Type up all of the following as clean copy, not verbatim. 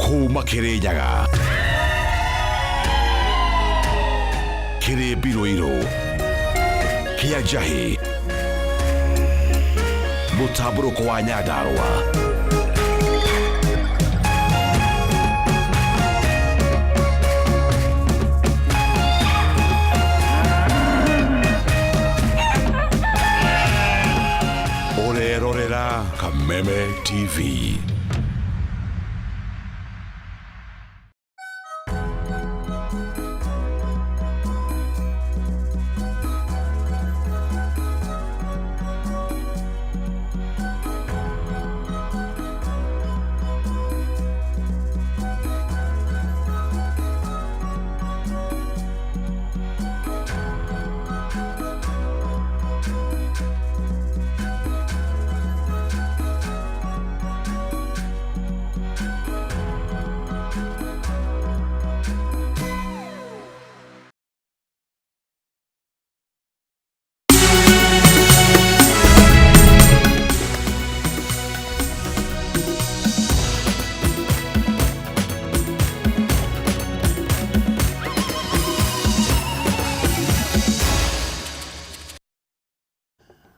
Kuma Kirinyaga Kiri Mbirũirũ Kia Njahĩ Mũtambũrũko wa Nyandarũa. Ũrerorera Kameme TV.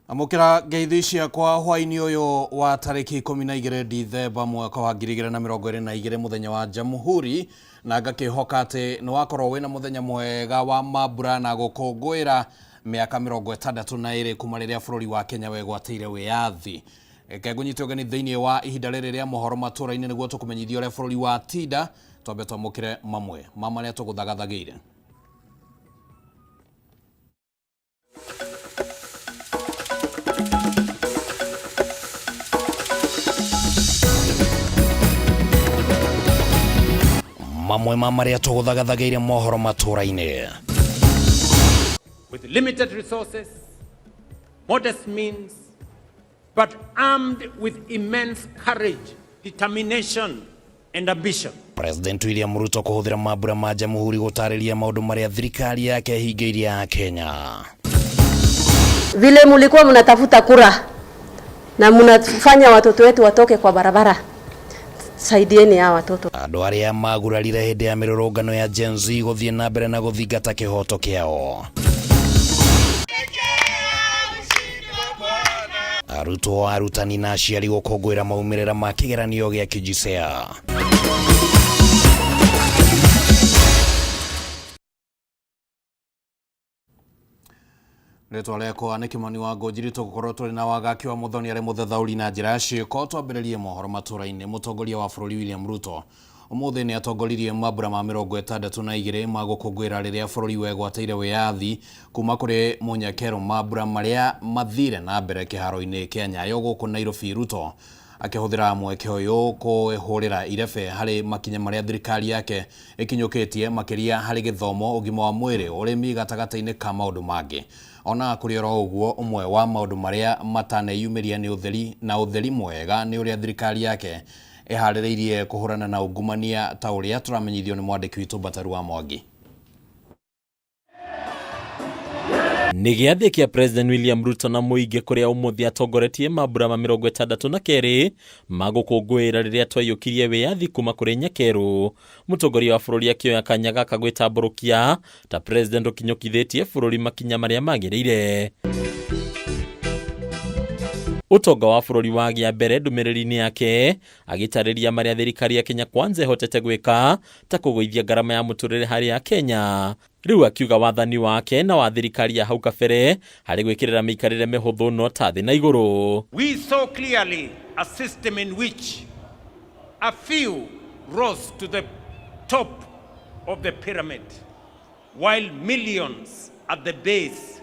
Amũkĩra ngeithi ciakwa hwaĩ-inĩ ũyũ wa tarĩki 12 Dithemba mwaka wa 2022 mũthenya wa Jamhuri, na ngakĩhoka atĩ nĩ wakorwo wĩna mũthenya mwega wa mambura na gũkũngũĩra mĩaka 62 kuma rĩrĩa bũrũri wa Kenya wegwatĩire wĩyathi. Reke ngũnyite ũgeni thĩinĩ wa ihinda rĩrĩ rĩa mohoro matũra-inĩ nĩguo tũkũmenyithie ũrĩa bũrũri wa tinda. Twambe twamũkĩre mamwe ma marĩa tũgũthagathagĩire. Mamwe ma marĩa tũgũthagathagĩire mohoro matũra-inĩ. With limited resources, modest means, but armed with immense courage, determination, and ambition. President William Ruto kũhũthĩra mambura ma Jamhuri gũtarĩria maũndũ marĩa thirikari yake ĩhingĩirie Kenya. Vile mulikuwa mnatafuta kura na mnafanya watoto wetu watoke kwa barabara, saidieni hawa watoto. Andũ arĩa magurarire hĩndĩ ya mĩrũrũngano ya Gen Z gũthiĩ na mbere na gũthingata kĩhoto kĩao. Arutwo, arutani na aciari gũkũngũĩra maumĩrĩra ma kĩgeranio gĩa KJSEA. Rĩtwa rĩakwa nĩ Kĩmani wa Ngũnjiri, tũgũkorwo tũrĩ na wagaki wa Mũthoni arĩ mũthathaũri na njĩra ya ciĩko. Twambĩrĩrie mohoro matũra-inĩ. Mũtongoria wa bũrũri William Ruto ũmũthĩ nĩ atongoririe mambura ma 62 ma gũkũngũĩra rĩrĩa bũrũri wegwatĩire wĩyathi kuma kũrĩ mũnyakero. Mambura marĩa mathire na mbere kĩharo-inĩ kĩa Nyayo gũkũ Nairobi. Ruto akĩhũthĩra mweke ũyũ kũhũrĩra irebe harĩ makinya marĩa thirikari yake ĩkinyũkĩtie makĩria harĩ gĩthomo, ũgima wa mwĩrĩ, ũrĩmi gatagatĩ-inĩ ka maũndũ mangĩ. Ona kũrĩ oro ũguo, ũmwe wa maũndũ marĩa mataneyumĩria nĩ ũtheri na ũtheri mwega nĩ ũrĩa thirikari yake ĩharĩrĩirie kũhũrana na ungumania ta ũrĩa tũramenyithio nĩ mwandĩki witũ Mbataru wa Mwangi. Nĩ gĩathĩ kĩa President William Ruto na mũingĩ kũrĩa ũmũthĩ atongoretie mambura ma 62 ma gũkũngũĩra rĩrĩa twaiyũkirie wĩyathi kuma kũrĩ nyakerũ. Mũtongoria wa bũrũri akĩoya kanya gaka gwĩtambũrũkia ta president ũkinyũkithĩtie bũrũri makinya marĩa magĩrĩire. Ũtonga wa bũrũri wagĩa mbere ndũmĩrĩri-inĩ yake agĩtarĩria marĩa thirikari ya Kenya Kwanza ĩhotete gwĩka ta kũgũithia ngarama ya mũtũrĩre harĩ a Kenya. Rĩu akiuga wathani wake na wa thirikari ya hau kabere harĩ gwĩkĩrĩra mĩikarĩre mĩhũthũ no ta thĩ na igũrũ. We saw clearly a system in which a few rose to the top of the pyramid, while millions at the base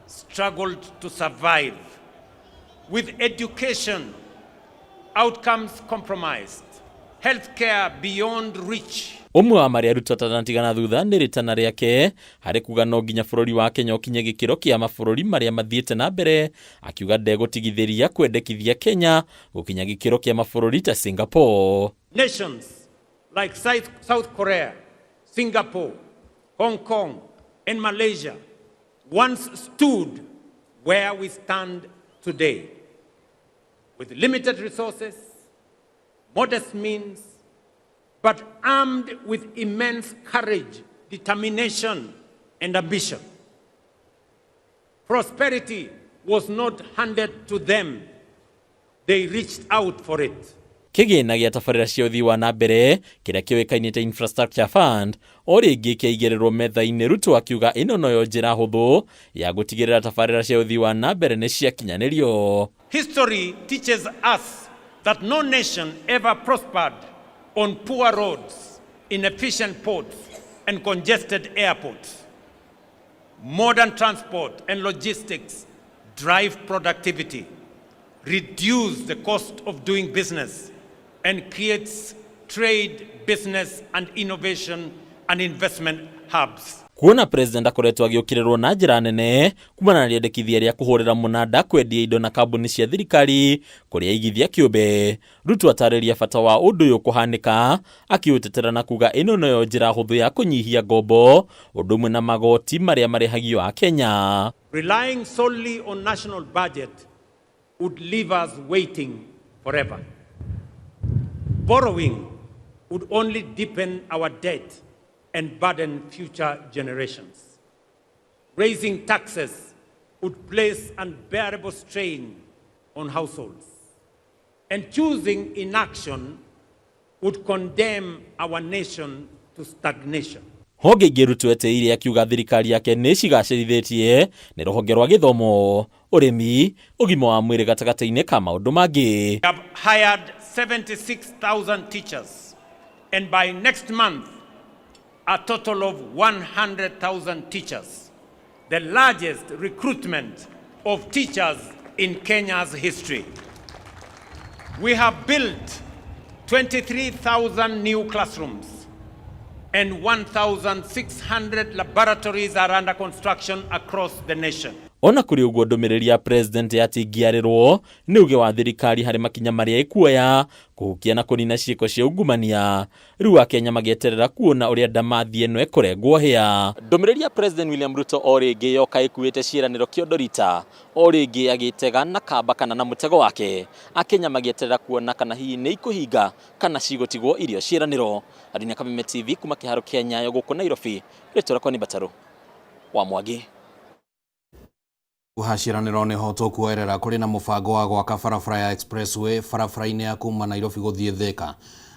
struggled to survive, with education outcomes compromised, healthcare beyond reach. Ũmwe wa marĩa Ruto atanatigana thutha nĩ rĩtana rĩake harĩ kuga no nginya bũrũri wa Kenya ũkinye gĩkĩro kĩa mabũrũri marĩa mathiĩte na mbere, akiuga ndegũtigithĩria kwendekithia Kenya gũkinya gĩkĩro kĩa mabũrũri ta Singapore. Nations like South Korea, Singapore, Hong Kong, and Malaysia once stood where we stand today, with limited resources, modest means, but armed with immense courage, determination, and ambition. Prosperity was not handed to them. They reached out for it. Kĩgĩna gĩa tabarĩra cia ũthii wa na mbere kĩrĩa kĩũĩkaine ta Infrastructure Fund o rĩngĩ kĩaigĩrĩrwo metha-inĩ, Ruto akiuga ĩno noyo njĩra hũthũ ya gũtigĩrĩra tabarĩra cia ũthii wa na mbere nĩ ciakinyanĩrio. History teaches us that no nation ever prospered on poor roads, inefficient ports, and congested airports. Modern transport and logistics drive productivity, reduce the cost of doing business, and creates trade, business, and innovation and investment hubs. Kuona president akoretwo agĩũkĩrĩrwo na njĩra nene kumana na rĩendekithia rĩa kũhũrĩra mũnanda kwendia indo na kambuni cia thirikari kũrĩa aigithia kĩũmbe, Ruto atarĩria bata wa ũndũ ũyũ kũhanĩka, akĩũtetera na kuga ĩno noyo njĩra hũthũ ya kũnyihia ngombo ũndũ ũmwe na magoti marĩa marĩhagio a Kenya. Relying solely on national budget would leave us waiting forever. Borrowing would only deepen our debt and burden future generations. Raising taxes would place unbearable strain on households. And choosing inaction would condemn our nation to stagnation. Honge ingĩ Ruto etĩire akiuga thirikari yake nĩ cigacĩrithĩtie nĩ rũhonge rwa gĩthomo, ũrĩmi, ũgima wa mwĩrĩ gatagatĩ-inĩ ka maũndũ mangĩ. We have hired 76,000 teachers, and by next month, a total of 100,000 teachers, the largest recruitment of teachers in Kenya's history. We have built 23,000 new classrooms and 1,600 laboratories are under construction across the nation. Ona kũrĩ ũguo, ndũmĩrĩri ya president yatingĩarĩrwo nĩ uge wa thirikari harĩ makinya marĩa ĩkuoya kũhukia na kũnina ciĩko cia ungumania. Rĩu akenya magĩeterera kuona ũrĩa ndamathi ĩno ĩkũrengwo hĩa. Ndũmĩrĩri ya President William Ruto o rĩngĩ yoka ĩkuĩte ciĩranĩro kĩondo rita, o rĩngĩ agĩtega na kamba kana na mũtego wake, akenya magĩeterera kuona kana hihi nĩ ikũhinga kana cigũtigwo irio ciĩranĩro. Adinia Kameme TV kuma kĩharo kĩa Nyayo gũkũ Nairobi, rĩtwa rĩakwa nĩ Mbataru wa Mwangi. Haciranĩro nĩho tũkuoerera kũrĩ na mũbango wa gwaka barabara ya expressway barabara-inĩ ya kuma Nairobi gũthiĩ Thika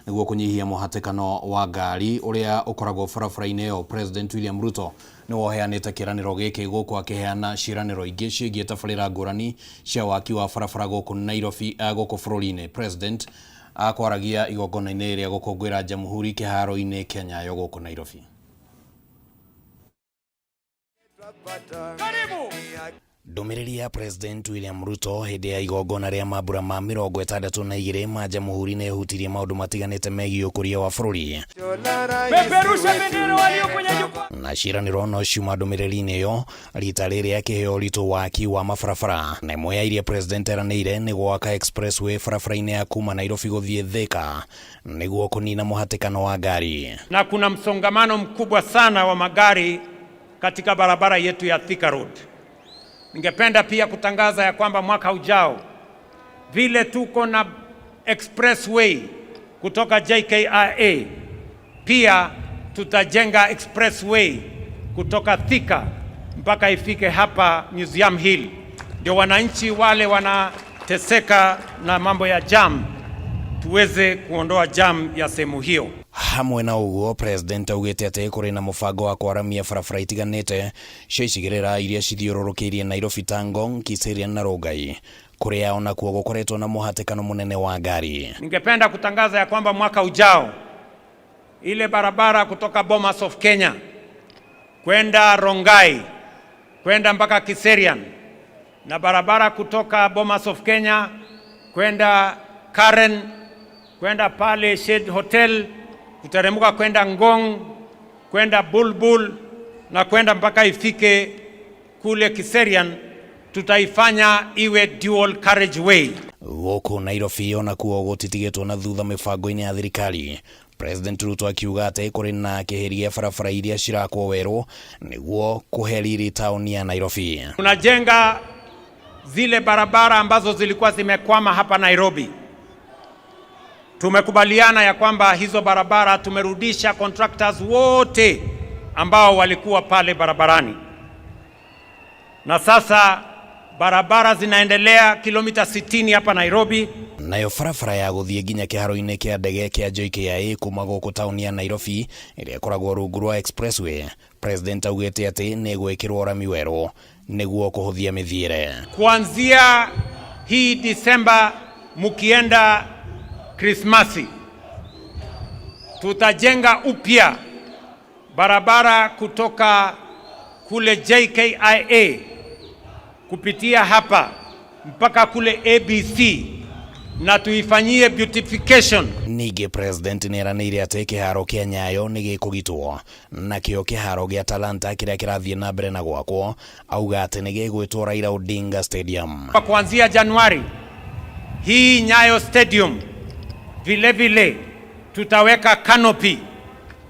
nĩguo kũnyihia mũhatĩkano wa ngari ũrĩa ũkoragwo barabara-inĩ ĩyo. President William Ruto nĩwe ũheanĩte kĩĩranĩro gĩkĩ gũkũ akĩheana ciĩranĩro ingĩ ciĩgiĩ tabarĩra ngũrani cia waki wa barabara gũkũ Nairobi, gũkũ bũrũri-inĩ. President akwaragia igongona-inĩ rĩa gũkũngũĩra Jamhuri kĩharo-inĩ kĩa Nyayo gũkũ Nairobi. Ndũmĩrĩri ya President William Ruto hĩndĩ ya igongona rĩa mambura ma 62 ma Jamhuri nĩ ĩhutirie maũndũ matiganĩte megiĩ ũkũria wa bũrũri. Peperusha bendera walio kwenye jukwaa. Na ciĩranĩro no ciuma ndũmĩrĩri-inĩ ĩyo rita rĩrĩ akĩheo ũritũ waki wa mabarabara, na ĩmwe ya iria President eranĩire nĩ gwaka expressway barabara-inĩ ya kuma Nairobi gũthiĩ Thika nĩguo kũnina mũhatĩkano wa ngari. Na kuna msongamano mkubwa sana wa magari katika barabara yetu ya Thika Road. Ningependa pia kutangaza ya kwamba mwaka ujao, vile tuko na expressway kutoka JKIA, pia tutajenga expressway kutoka Thika mpaka ifike hapa Museum Hill, ndio wananchi wale wanateseka na mambo ya jam tuweze kuondoa jam ya sehemu hiyo. Hamwe na ũguo, President augĩte atĩ kũrĩ na mũbango wa kwaramia barabara itiganĩte cia icigĩrĩra iria cithiũrũrũkĩirie Nairobi ta Ngong, Kiserian na Rongai, kũrĩa onakuo gũkoretwo na mũhatĩkano mũnene wa ngari. Ningependa kutangaza ya kwamba mwaka ujao ile barabara kutoka Bomas of Kenya kwenda Rongai kwenda mpaka Kiserian na barabara kutoka Bomas of Kenya kwenda Karen kwenda pale Shade Hotel kuteremka kwenda Ngong kwenda Bulbul na kwenda mpaka ifike kule Kiserian, tutaifanya iwe dual carriageway. Gũkũ Nairobi onakuo gũtitigĩtwo na thutha mĩbango-inĩ ya thirikari, President Ruto akiuga atĩ kũrĩ na kĩhĩri gĩa barabara iria cirakwo werũ nĩguo kũhe riri taũni ya Nairobi. Tunajenga zile barabara ambazo zilikuwa zimekwama hapa Nairobi. Tumekubaliana ya kwamba hizo barabara tumerudisha contractors wote ambao walikuwa pale barabarani, na sasa barabara zinaendelea kilomita 60 hapa Nairobi. Nayo barabara ya gũthiĩ nginya kĩharo-inĩ kĩa ndege kĩa JKIA kuma gũkũ taũni ya Nairobi ĩrĩa ĩkoragwo rungu rwa expressway, President augĩte atĩ nĩ ĩgwĩkĩrwo rami werũ nĩguo kũhũthia mĩthiĩre. Kuanzia hii Disemba mukienda Krismasi, tutajenga upya barabara kutoka kule JKIA kupitia hapa mpaka kule ABC na tuifanyie beautification. Ningĩ President nĩ eranĩire atĩ kĩharo kĩa Nyayo nĩ gĩkũgitwo, nakĩo kĩharo gĩa Talanta kĩrĩa kĩrathiĩ na mbere na gwakwo auga atĩ nĩ gĩgwĩtwo Raila Odinga Stadium. Kuanzia Januari hii Nyayo Stadium vile vile tutaweka canopy.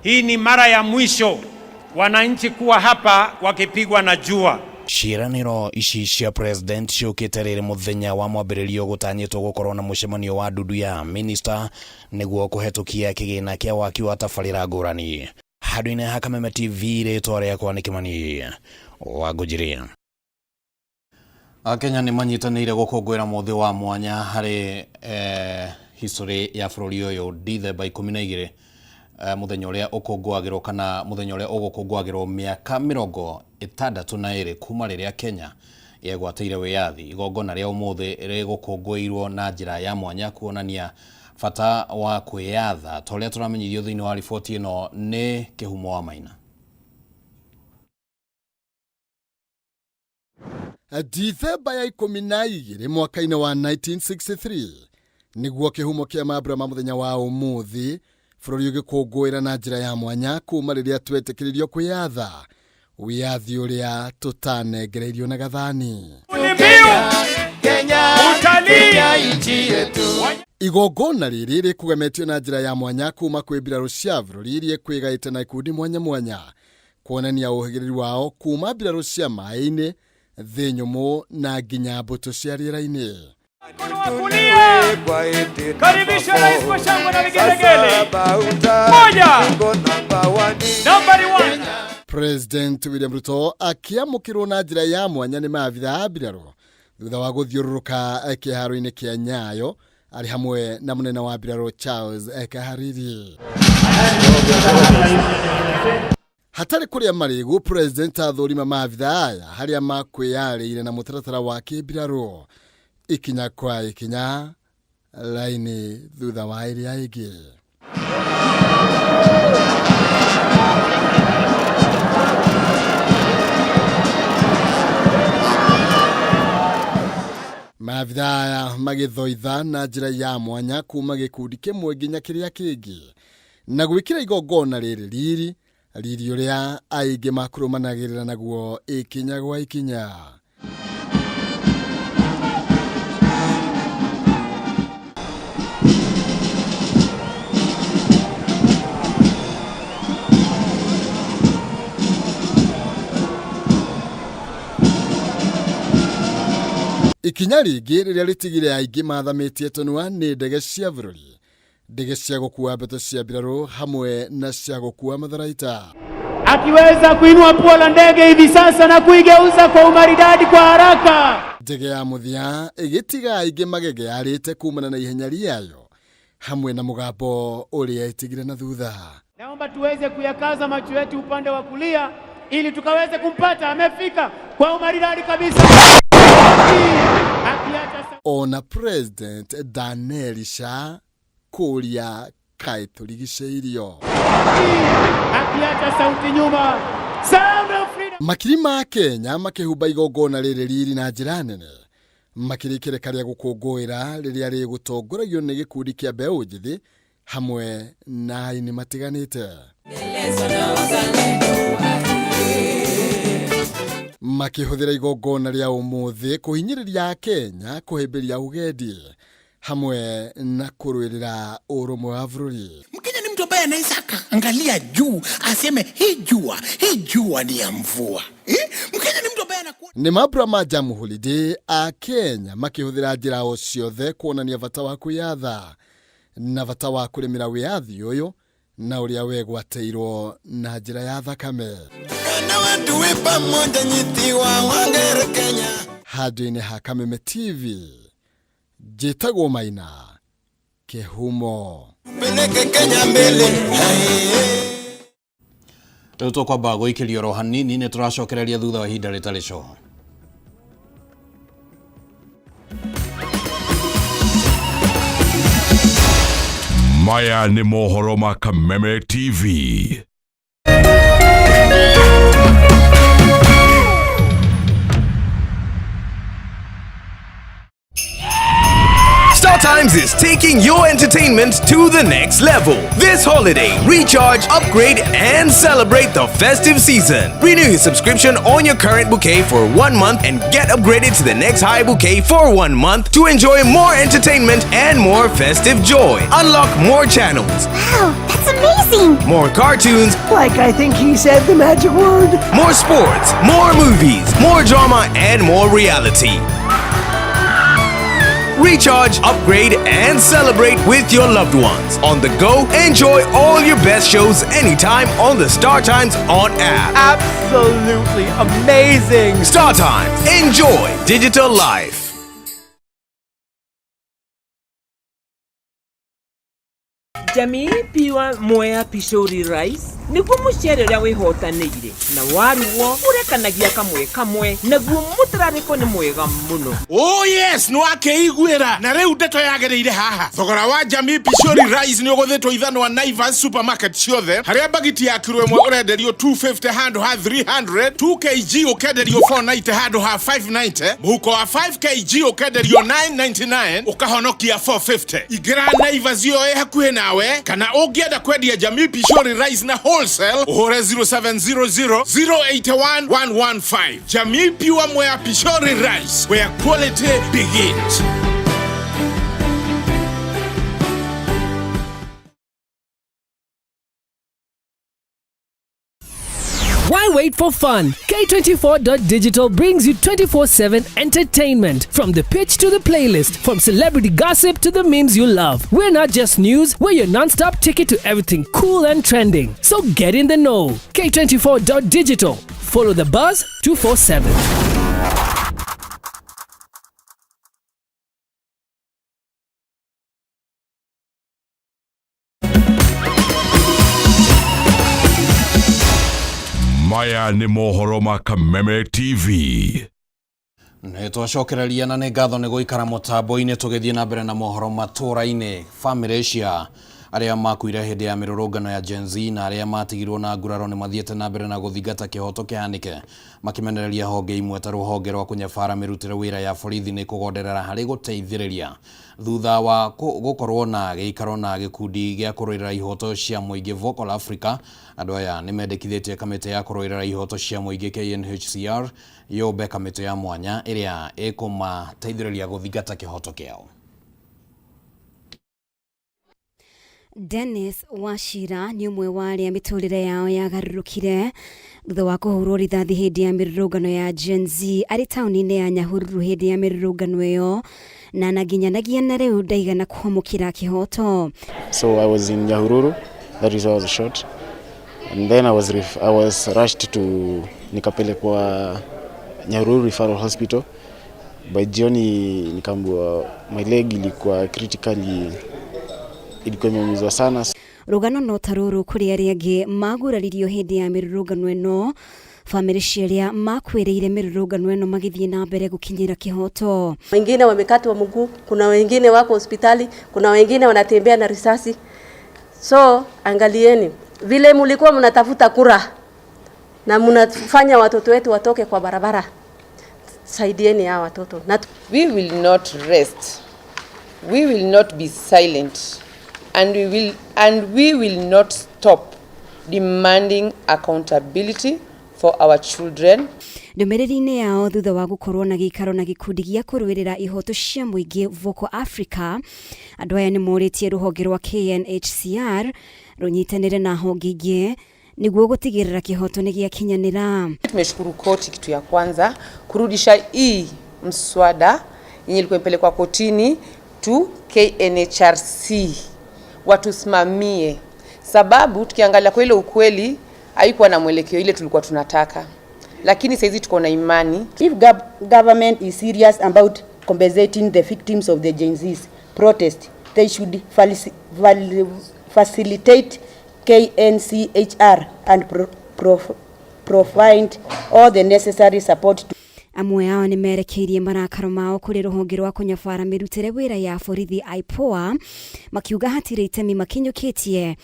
Hii ni mara ya mwisho wananchi kuwa hapa wakipigwa na jua. Ciĩranĩro ici cia President ciũkĩte rĩrĩ mũthenya wa mwambĩrĩrio gũtanyĩtwo gũkorwo na mũcemanio wa ndundu ya minista nĩguo kũhetũkia kĩgĩna kĩa waki wa tabarĩra ngũrani. Handũ-inĩ ha Kameme TV, rĩtwa rĩakwa nĩ Kĩmani wa Ngũnjiri. Akenya nĩ manyitanĩire gũkũngũĩra mũthĩ wa mwanya harĩ history ya bũrũri ũyũ Dithemba 12, mũthenya ũrĩa ũkũngũagĩrwo kana mũthenya ũrĩa ũgũkũngũagĩrwo mĩaka 62 kuma rĩrĩa Kenya yegwatĩire wĩyathi. Igongona rĩa ũmũthĩ rĩgũkũngũĩirwo na njĩra ya mwanya kuonania bata wa kwĩyatha ta ũrĩa tũramenyithio thĩinĩ wa riboti ĩno nĩ Kĩhumo wa Maina. Dithemba ya 12 mwaka-inĩ wa 1963 nĩguo kĩhumo kĩa mambura ma mũthenya wa ũmũthĩ bũrũri ũgĩkũngũĩra na njĩra ya mwanya kuma rĩrĩa twetĩkĩririo kwĩyatha, wĩyathi ũrĩa tũtanengereirio na gathani. Igongona rĩrĩ rĩkũgemetio na njĩra ya mwanya kuma kwĩ mbirarũ cia bũrũri iria kwĩgaĩte na ikundi mwanya mwanya kuonania ũhĩgĩrĩru wao kuma mbirarũ cia maĩ-inĩ, thĩ nyũmũ na nginya mbũtũ cia rĩera-inĩ. Karibisha rais kwa shangwe na vigelegele. Moja. Nambari 1. President William Ruto akĩamũkĩrwo na njĩra ya mwanya nĩ maabitha a mbirarũ thutha wa gũthiũrũrũka kĩharo-inĩ kĩa Nyayo arĩ hamwe na mũnene wa mbirarũ Charles Kahariri. Hatarĩ kũrĩa marĩgu, President athũrima maabitha aya harĩa makwĩyarĩire na mũtaratara wa kĩmbirarũ ikinya kwa ikinya laini thutha wa ĩrĩa ĩngĩ. Maabitha aya magĩthoitha na njĩra ya mwanya kuma gĩkundi kĩmwe nginya kĩrĩa kĩngĩ na gwĩkĩra igongona rĩrĩ riri riri ũrĩa aingĩ makũrũmanagĩrĩra naguo ikinya gwa ikinya. Ikinya rĩngĩ rĩrĩa rĩtigire aingĩ mathamĩtie tũnua nĩ ndege cia bũrũri, ndege cia gũkua mbũtũ cia mbirarũ hamwe na cia gũkua matharaita. Akiweza kuinua pua la ndege hivi sasa na kuigeuza kwa umaridadi kwa haraka. Ndege ya mũthia ĩgĩtiga aingĩ magegearĩte kumana na ihenya rĩayo hamwe na mũgambo ũrĩa ĩtigire na thutha. Naomba tuweze kuyakaza macho yetu upande wa kulia ili tukaweze kumpata. Amefika kwa umaridadi kabisa. Ona President Danelisha kũria kaĩ tũrigicĩirio. Akiacha sauti nyuma. Sound of freedom. Makiri ma Kenya makĩhumba igongona rĩrĩ riri na njĩra nene makĩrĩkĩrĩka rĩa gũkũngũĩra rĩrĩa rĩgũtongoragio nĩ gĩkundi kĩa mbeũ njĩthĩ hamwe na aini matiganĩte. Makĩhũthĩra igongona rĩa ũmũthĩ kũhinyĩrĩria Kenya kũhĩmbĩria ũgendi hamwe na kũrũĩrĩra ũrũmwe wa bũrũri. Mkenya ni mtu ambaye anaweza akaangalia juu aseme hii jua ni ya mvua. Mkenya ni mtu ambaye anakuwa Nĩ mambura ma Jamhuri Day a Kenya makĩhũthĩra njĩra o ciothe kuonania bata wa kwĩyatha Na bata wa kũrĩmĩra wĩyathi ũyũ na ũrĩa wegwatĩirwo na njĩra ya thakame. Handũ-inĩ ha Kameme TV, njĩtagwo Maina Kĩhumo. Rĩu tũkwamba gũikĩrio oro hanini nĩ tũracokereria thutha wa ihinda rĩtarĩ coho. Maya nĩ mohoro ma Kameme TV. Star Times is taking your entertainment to the next level. This holiday, recharge, upgrade, and celebrate the festive season. Renew your subscription on your current bouquet for 1 month and get upgraded to the next high bouquet for 1 month to enjoy more entertainment and more festive joy. Unlock more channels. Wow, that's amazing! More cartoons. Like I think he said the magic word. More sports, more movies, more drama, and more reality. Recharge, upgrade, and celebrate with your loved ones. On the go, enjoy all your best shows anytime on the Star Times On app. Absolutely amazing! Star Times, enjoy digital life. Jamii Pure Mwea Pishori Rice niguo mucere uria wihotanĩire na warugwo urekanagia kamwe kamwe naguo mutararĩko nĩ mwega mũno. Oh yes, nĩ wakĩiguĩra na rĩu ndeto yagĩrĩire haha. Thogora wa Jamii Pishori Rice nĩ ũgũthĩtwo ithanwa Naivas supermarket ciothe, harĩa bagiti ya kiro ĩmwe ũrenderio 250 handũ ha 300, 2 kg ũkenderio 490 handũ ha 590, mũhuko wa 5 kg ũkenderio 999 ũkahonokia 450. Ingĩra Naivas ĩyo ĩ hakuhĩ nawe, kana ũngĩenda kwendia Jamii Pishori Rice na wholesale ũhũre 0700 081 115. Jamii Pure Mwea Pishori Rice, where quality begins. Why wait for fun? K24.digital brings you 24/7 entertainment. From the pitch to the playlist, from celebrity gossip to the memes you love. We're not just news, we're your non-stop ticket to everything cool and trending. So get in the know. K24.digital. Follow the buzz 247. Maya nĩ mohoro ma Kameme TV. Nĩ twacokereria na nĩ ngatho nĩ gũikara mũtambo-inĩ tũgĩthiĩ na mbere na mohoro matũra-inĩ. Bamĩrĩ cia arĩa makuire hĩndĩ ya mĩrũrũngano ya Gen Z na arĩa matigirwo na nguraro nĩ mathiĩte na mbere na gũthingata kĩhoto kĩhanĩke, makĩmenereria honge imwe ta rũhonge rwa kũnyabara mĩrutĩre wĩra ya borithi nĩ kũgonderera harĩ gũteithĩrĩria thutha wa gũkorwo na gĩikaro na gĩkundi gĩa kũrũĩrĩra ihoto cia mũingĩ Vocal Africa. Andũ aya nĩ mendekithĩtie kamĩtĩ ya kũrũĩrĩra ihoto cia mũingĩ KNHCR yũmbe kamĩtĩ ya mwanya ĩrĩa ĩkũmateithĩrĩria gũthingata kĩhoto kĩao. Dennis Wachira nĩ ũmwe wa arĩa mĩtũrĩre yao yagarũrũkire thutha wa kũhũrwo rithathi hĩndĩ ya mĩrũrũngano ya Gen Z arĩ taũni-inĩ ya Nyahururu hĩndĩ ya mĩrũrũngano ĩyo na nginyanagia na rĩu ndaigana kwamũkĩra kĩhoto. So I was in Nyahururu, that is where I was shot. And then I was rushed to nikapelekwa Nyahururu Referral Hospital. By jioni nikaambiwa my leg ilikuwa critically, ilikuwa imeumizwa sana. Rũgano no ta rũrũ kũrĩ arĩa angĩ maguraririo hĩndĩ ya mĩrũrũngano ĩno, bamĩrĩ cia arĩa makuĩrĩire mĩrũrũngano ĩno magĩthiĩ na mbere gũkinyĩra kĩhoto. Wengine wamekatwa mguu, kuna wengine wako hospitali, kuna wengine wanatembea na risasi. So angalieni vile mlikuwa mnatafuta kura na mnafanya watoto wetu watoke kwa barabara. Saidieni hawa watoto. We will not rest. We will not be silent. And we will not stop demanding accountability for our children. Ndũmĩrĩri-inĩ yao thutha wa gũkorwo na gĩikaro na gĩkundi gĩa kũrũĩrĩra ihoto cia mũingĩ Vocal Africa, andũ aya nĩ morĩtie rũhonge rwa KNHCR rũnyitanĩre na honge ingĩ nĩguo gũtigĩrĩra kĩhoto nĩ gĩakinyanĩra. Tumeshukuru koti, kitu ya kwanza kurudisha hii mswada yenye ilikuwa imepelekwa kotini to KNHRC. Watusimamie, sababu tukiangalia kwa ile ukweli haikuwa na mwelekeo ile tulikuwa tunataka, lakini saizi tuko na imani. If government is serious about compensating the victims of the Gen Z's protest, they should facilitate KNCHR and provide all the necessary support to Amwe ao nĩ merekeirie marakaro mao kũrĩ rũhonge rwa kũnyabara mĩrutĩre wĩra ya borithi IPOA, makiuga hatirĩ itemi makinyũkĩtie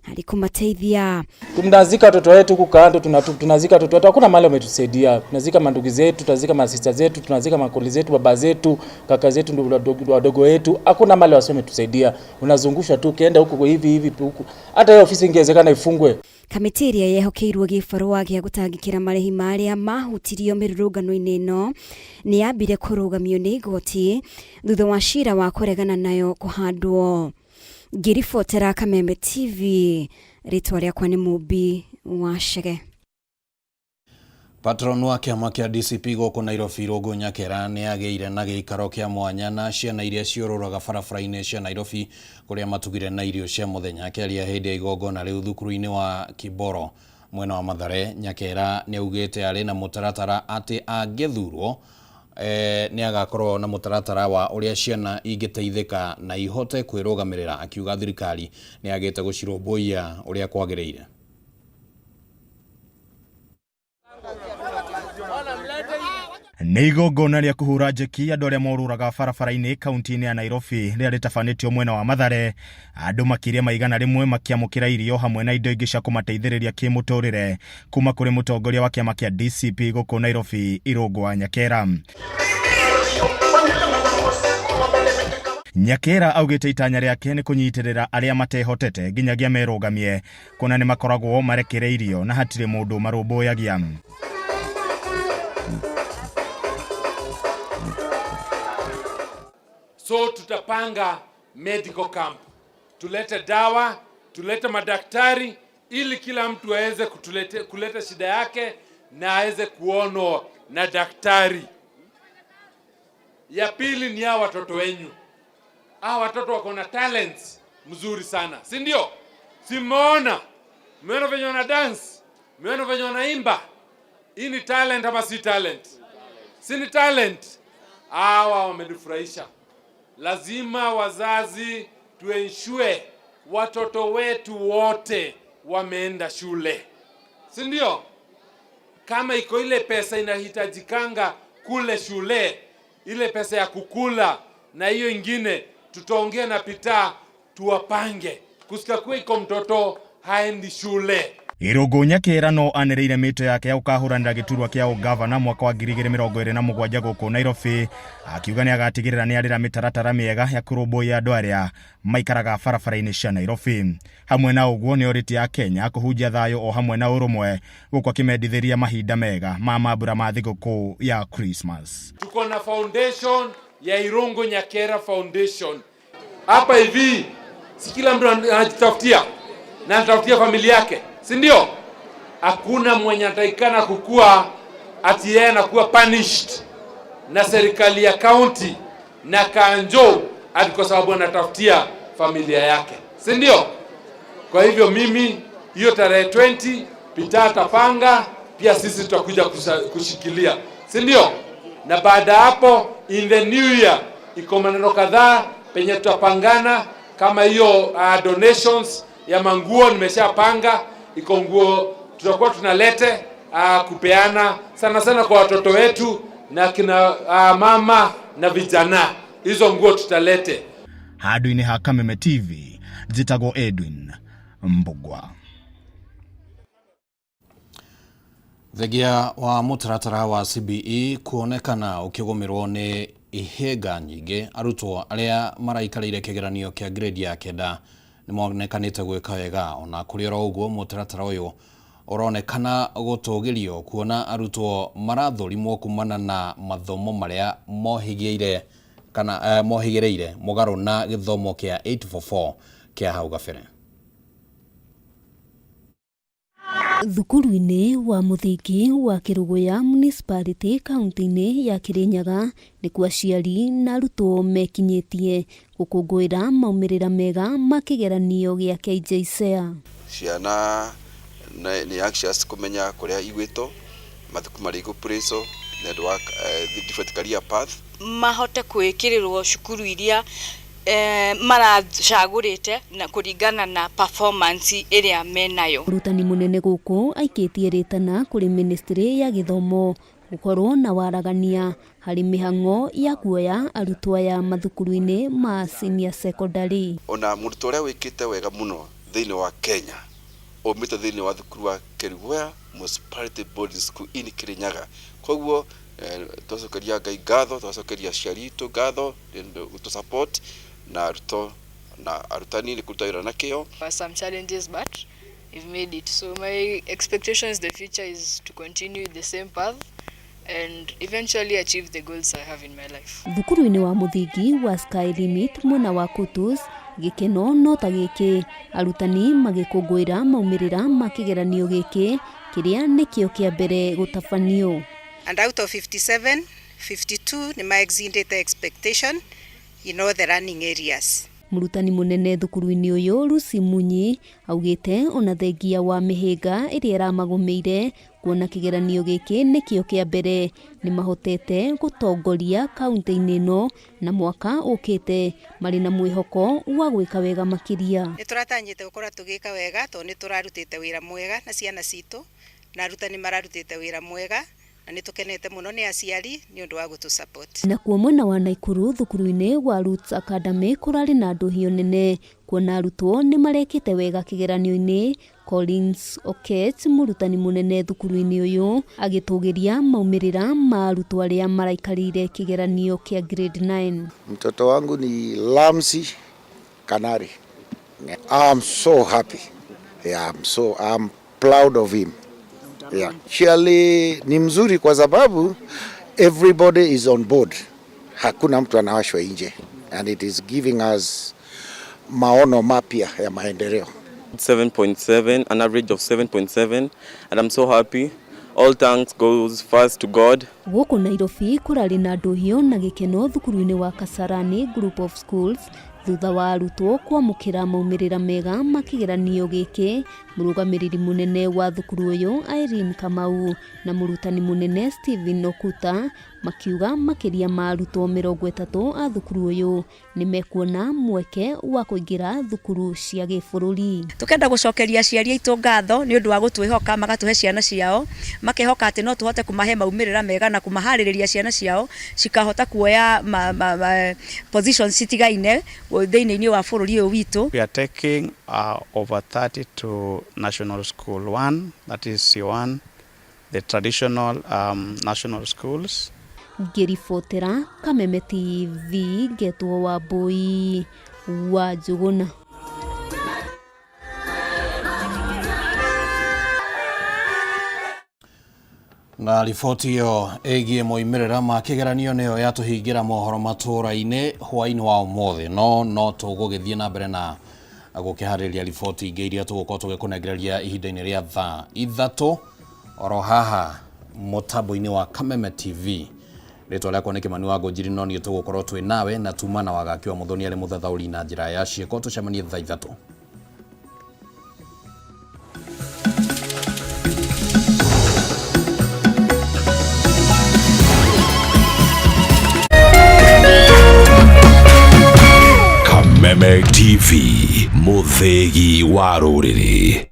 harĩ kũmateithia. Tunazika watoto wetu huku kando, tunazika watoto wetu, hakuna mahali wametusaidia. Tunazika mandugu zetu, tunazika masista zetu, tunazika makoli zetu, baba zetu, kaka zetu, ndugu wadogo wetu, hakuna mahali wasi wametusaidia. Unazungushwa tu ukienda huku hivi hivi huku, hata hiyo ofisi ingewezekana ifungwe. Kamĩtĩ ĩrĩa yehokeirwo gĩbarũa gĩa gũtangĩkĩra marĩhi marĩa mahutirio mĩrũrũngano-inĩ ĩno nĩ yambire kũrũgamio nĩ igoti thutha wa cira wa kũregana nayo kũhandwo. Ngĩribotera Kameme TV, rĩtwa rĩakwa nĩ Mũmbi wa Chege. Patron wa kĩama kĩa DCP gũkũ Nairobi Irũngũ Nyakera nĩ agĩire na gĩikaro kĩa mwanya na ciana iria ciũrũraga barabara-inĩ cia Nairobi kũrĩa matugire na irio cia mũthenya. Akĩaria hĩndĩ ya igongona rĩu thukuru-inĩ wa Kiboro mwena wa Mathare, Nyakera nĩ augĩte arĩ na mũtaratara atĩ angĩthurwo nĩ agakorwo na mũtaratara wa ũrĩa ciana ingĩteithĩka na ihote kwĩrũgamĩrĩra, akiuga thirikari nĩ yagĩte gũcirũmbũiya ũrĩa kwagĩrĩire. Nĩ igongona rĩa kũhũra njeki andũ arĩa morũraga barabara-inĩ kaunti-inĩ ya Nairobi rĩrĩa rĩtabanĩtio mwena wa Mathare, andũ makĩria ma 100 makĩamũkĩra irio hamwe na indo ingĩ cia kũmateithĩrĩria kĩmũtũrĩre kuma kũrĩ mũtongoria wa kĩama kĩa DCP gũkũ Nairobi Irũngũ wa Nyakera. Nyakera augĩte itanya rĩake nĩ kũnyitĩrĩra arĩa matehotete nginyagia merũgamie, kuona nĩ makoragwo marekereirio na hatirĩ mũndũ marũmbũyagia. So tutapanga medical camp, tulete dawa, tulete madaktari ili kila mtu aweze kuleta shida yake na aweze kuonwa na daktari. Ya pili ni hawa watoto wenyu. Hawa watoto wako na talents mzuri sana, si ndio? Si mmeona? Mmeona venye wana dance, mmeona venye wanaimba. Hii ni talent ama si talent? Si ni talent? Hawa wamenifurahisha. Lazima wazazi tuensure watoto wetu wote wameenda shule, si ndio? Kama iko ile pesa inahitajikanga kule shule, ile pesa ya kukula na hiyo ingine, tutaongea na Peter tuwapange kusikakuwa iko mtoto haendi shule. Irũngũ Nyakera no anĩrĩire mĩto yake ya gũkahũranĩra gĩturwa kĩa ũgavana mwaka wa 2027 gũkũ Nairobi, akiuga nĩ agatigĩrĩra nĩ arĩra mĩtaratara mĩega ya kũrũmbũiya andũ arĩa maikaraga barabara-inĩ cia Nairobi. Hamwe na ũguo nĩ orĩtie Akenya kũhunjia thayũ o hamwe na ũrũmwe gũkũ akĩmendithĩria mahinda mega ma mambura ma thigũkũ ya Christmas. Tuko na foundation ya Irũngũ Nyakera Foundation hapa hivi, si kila mtu anajitafutia na anatafutia familia yake, si ndio? Hakuna mwenye anatakikana kukua ati yeye anakuwa punished na serikali ya county na kanjo ati kwa sababu anatafutia familia yake, si ndio? Kwa hivyo mimi hiyo tarehe 20 Peter atapanga, pia sisi tutakuja kushikilia, si ndio? Na baada hapo in the new year iko maneno kadhaa penye tutapangana, kama hiyo donations ya manguo nimeshapanga, iko nguo tutakuwa tunalete kupeana sana sana kwa watoto wetu na kina mama na vijana, hizo nguo tutalete. Handũ-inĩ ha Kameme TV, njĩtagwo Edwin Mbugua. Thengia wa mũtaratara wa CBE kuonekana ũkĩgũmĩrwo nĩ ihĩnga nyingĩ, arutwo arĩa maraikarĩire kĩgeranio kĩa grade ya 9 nĩ monekanĩte gwĩka wega. Ona kũrĩ oro ũguo, mũtaratara ũyũ ũronekana gũtũgĩrio kuona arutwo marathũrimwo kumana na mathomo marĩa mohĩgĩrĩire kana mohĩgĩrĩire mũgarũ na gĩthomo kĩa 844 kĩa hau gabere. Thukuru-inĩ wa mũthingi wa Kĩrũgũya Municipality kaunti-inĩ ya Kĩrĩnyaga nĩkuo aciari na arutwo mekinyĩtie gũkũngũĩra maumĩrĩra mega ma kĩgeranio gĩa KJSEA. Ciana nĩ anxious kũmenya kũrĩa igwĩtwo, mathukuru marĩa igũpurĩcwo nĩ ũndũ wa different career path. Mahote gwĩkĩrĩrwo cukuru iria maracagũrĩte na kũringana na performance ĩrĩa menayo. Mũrutani mũnene gũkũ aikĩtie rĩtana kũrĩ ministry ya gĩthomo gũkorwo na waragania harĩ mĩhang'o ya kuoya arutwo aya mathukuru-inĩ ma senior secondary. Ona mũrutwo ũrĩa wĩkĩte wega mũno thĩinĩ wa Kenya umĩte thĩinĩ wa thukuru wa Kerugoya Municipality Boarding School in Kirinyaga. Koguo twacokeria Ngai ngatho, twacokeria aciari itũ ngatho gũtũ support na arutwo na arutani nĩ kũruta wĩra na kĩo. Some challenges, but we've made it. So my expectations the future is to continue the same path and eventually achieve the goals I have in my life. Thukuru-inĩ wa mũthingi wa Sky Limit mwena wa Kutus, gĩkeno no ta gĩkĩ, arutani magĩkũngũĩra maumĩrĩra ma kĩgeranio gĩkĩ kĩrĩa nĩkĩo kĩa mbere gũtabanio. And out of 57, 52 nĩ ma exceeded the expectation in all the learning areas. Mũrutani mũnene thukuru-inĩ ũyũ Lucy Munyi augĩte ona thengia wa mĩhĩnga ĩrĩa ĩramagũmĩire kuona kĩgeranio gĩkĩ nĩkĩo kĩa mbere nĩ mahotete gũtongoria kaunti-inĩ ĩno na mwaka ũkĩte marĩ na mwĩhoko wa gwĩka wega makĩria. Nĩ tũratanyĩte gũkorwo tũgĩka wega tondũ nĩ tũrarutĩte wĩra mwega na ciana citũ na arutani mararutĩte wĩra mwega na nĩ tũkenete mũno nĩ aciari nĩ ũndũ wa gũtũ support. Nakuo mwena wa Naikuru thukuru-inĩ wa Roots Academy kũrarĩ na ndũhio nene kuona arutwo nĩ marekĩte wega kĩgeranio-inĩ. Collins Okech mũrutani mũnene thukuru-inĩ ũyũ agĩtũgĩria maumĩrĩra ma arutwo arĩa maraikarĩire kĩgeranio kĩa grade 9. Mtoto wangu ni Lamsi Kanari. I'm so happy. Yeah, I'm proud of him. Yeah. Surely ni mzuri kwa sababu everybody is on board. Hakuna mtu anawashwa nje and it is giving us maono mapya ya maendeleo. 7.7, an average of 7.7, and I'm so happy. All thanks goes first to God. Gũkũ Nairobi kũrarĩ na ndũhio na gĩkeno thukuru-inĩ wa Kasarani Group of Schools thutha wa arutwo kwamũkĩra maumĩrĩra mega ma kĩgeranio gĩkĩ. Mũrũgamĩrĩri mũnene wa thukuru ũyũ Irene Kamau na mũrutani mũnene Stephen Okuta makiuga makĩria ma arutwo 30 a thukuru ũyũ nĩ mekuona mweke wa kũingĩra thukuru cia gĩbũrũri. Tukenda gũcokeria aciari aitũ ngatho nĩ ũndũ wa gũtwĩhoka magatũhe ciana ciao, makehoka atĩ no tũhote kũmahe maumĩrĩra mega na kũmaharĩrĩria ciana ciao cikahota kuoya positions citigaine thĩinĩ wa bũrũri ũyũ witũ. We are taking over 30 to National School 1, that is C1, the traditional national schools. Ngĩribotera Kameme TV ngetwo Wambui wa Njũgũna. Na riboti ĩyo ĩgiĩ moimĩrĩra ma kĩgeranio nĩyo yatũhingĩra mohoro matũũra-inĩ hwaĩ-inĩ wa ũmũthĩ, no tũgũgĩthiĩ na mbere na gũkĩharĩrĩria riboti ingĩ iria tũgũkorwo tũgĩkũnengereria ihinda-inĩ rĩa thaa 3 oro haha mũtambo-inĩ wa Kameme TV. Rĩtwa rĩakwa nĩ Kĩmani wa Ngũnjiri, no niĩ tũgũkorwo twĩ nawe na tuma na Wagaki wa Mũthoni arĩ mũthathaũri na njĩra ya ciĩko. Tũcemanie thaa 3. Kameme TV, mũthĩgi wa rũrĩrĩ.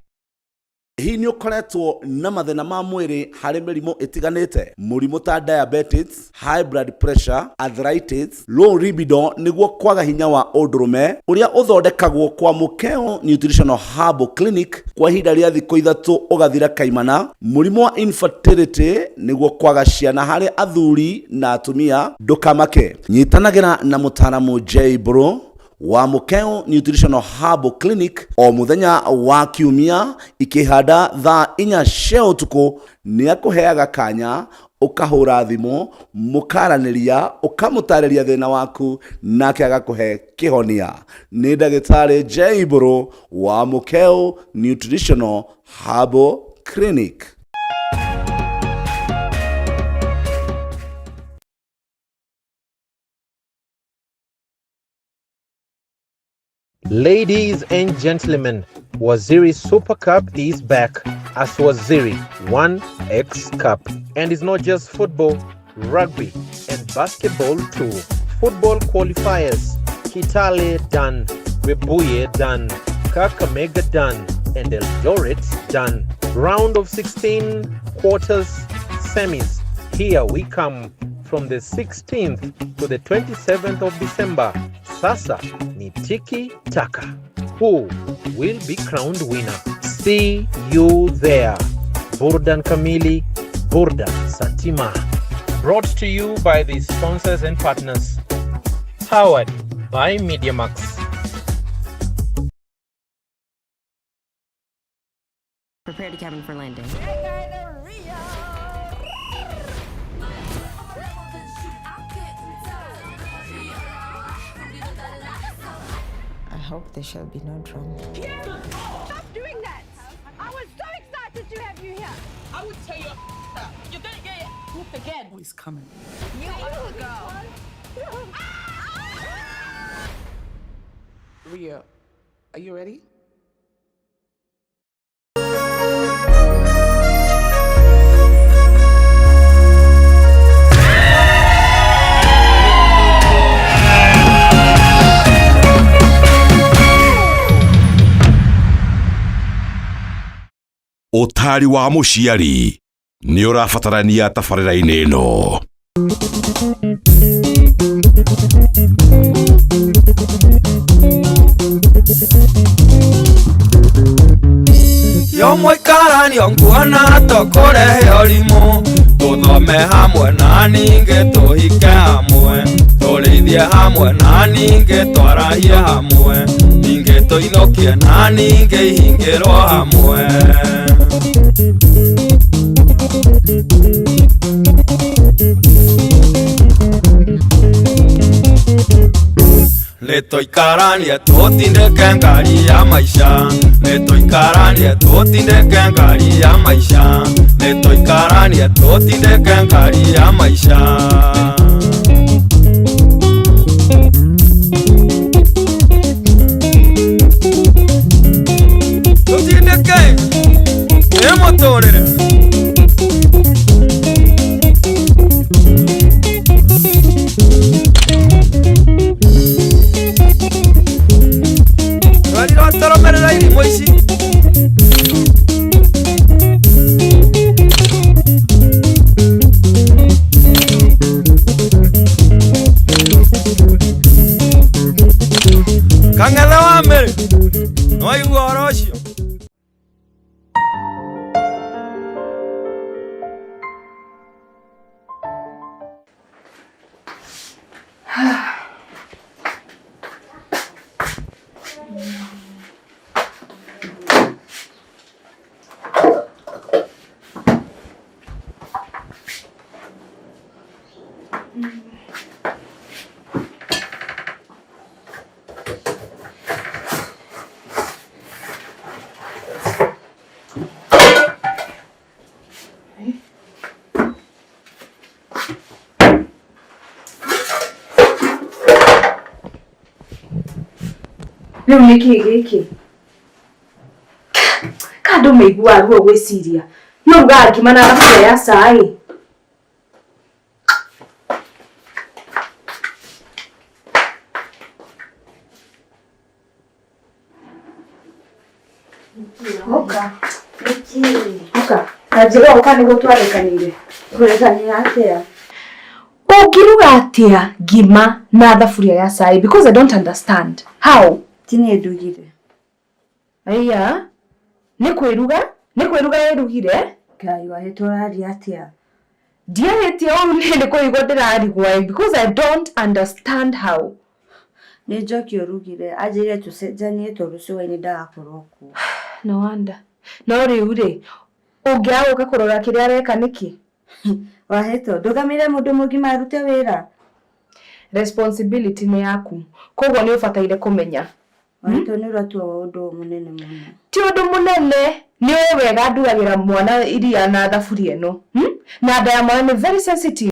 Hihi nĩ ũkoretwo na mathĩna ma mwĩrĩ harĩ mĩrimũ ĩtiganĩte, mũrimũ ta diabetes, high blood pressure, arthritis, low libido nĩguo kwaga hinya wa ũndũrũme ũrĩa ũthondekagwo kwa Mũkeo Nutritional Herbal Clinic kwa ihinda rĩa thikũ 3 ũgathira kaimana, mũrimũ wa infertility nĩguo kwaga ciana harĩ athuri na atumia, ndũkamake. Nyitanagĩra na mũtaaramu J Bro wa Mũkeo Nutritional Herbal Clinic o mũthenya wa kiumia ikĩhanda thaa 4 cia ũtukũ. Nĩ akũheaga kanya ũkahũra thimũ mũkaranĩria ũkamũtarĩria thĩna waku nake agakũhe kĩhonia. Nĩ ndagĩtarĩ J Bro wa Mũkeo Nutritional Herbal Clinic. Ladies and gentlemen, Waziri Super Cup is back as Waziri 1X Cup. And it's not just football, rugby, and basketball too. Football qualifiers Kitale done, Webuye done, Kakamega done, and Eldoret done. Round of 16, quarters, semis. Here we come from the 16th to the 27th of December. Sasa ni tiki taka. Who will be crowned winner? See you there. Burdan Kamili, Burdan Satima. Brought to you by the sponsors and partners. Powered by MediaMax. Prepare to cabin for landing. I hope there shall be no drama. Stop doing that! I was so excited to have you here. I would tear your up. You're gonna get your whooped again. Oh, he's coming. You are the girl. Ria, are you ready? Ũtaari wa mũciari nĩ ũrabatarania tabarĩra-inĩ ĩno. Yo mũikaranio nguona tũkũrehe ũrimũ tũthome hamwe na ningĩ tũhike hamwe tũrĩithie hamwe na ningĩ twarahie hamwe ningĩ tũinũkie na ningĩ ihingĩrwo hamwe. Nĩtũikaranie tũtindĩke ngari ya maica nĩtũikaranie tũtindĩke ngari ya maica nĩtũikaranie tũtindĩke ngari ya maica. Tũtindĩke ĩ mũtũrĩre. Twerirwo tũrũmĩrĩre irimũ ici. Kang'ethe wa Mĩrĩ nĩwaigua ũhoro ũcio? Rĩu nĩ kĩĩ gĩkĩ ka andũ maiguaga ruo gwĩciria no ugaga ngima na thaburia ya cai. Ũka. Ũka. Ta njĩra ũka nĩguo twarĩkanĩire. Kũrĩkanĩra atĩa? Ũngĩruga atĩa ngima na thaburia ya cai because I don't understand. How? Ti niĩ ndugire. Aya. Nĩ kwĩruga? Nĩ kwĩruga ĩrugire? Ngai wahĩtwo ũraria atĩa? Ndiarĩtie ũru niĩ nĩ kũrigwo ndĩrarigwo ĩ because I don't understand how. Nĩ Njoki ũrugire. Anjĩrire tũcenjanie tondũ rũciũ hwaĩ-inĩ ndagakorwo kuo. No wonder. No rĩu rĩ, ũngĩaga gũka kũrora kĩrĩa areka nĩkĩ? Wahĩtwo, ndũgamĩrĩre mũndũ mũgima arute wĩra? Responsibility nĩ yaku. Koguo nĩ ũbataire kũmenya. Wahĩtwo nĩ ũratua ũndũ mũnene mũno. Ti ũndũ mũnene. Nĩ ũĩ wega ndugagĩra mwana iria na thaburia ĩno, Na nda ya mwana nĩ very sensitive.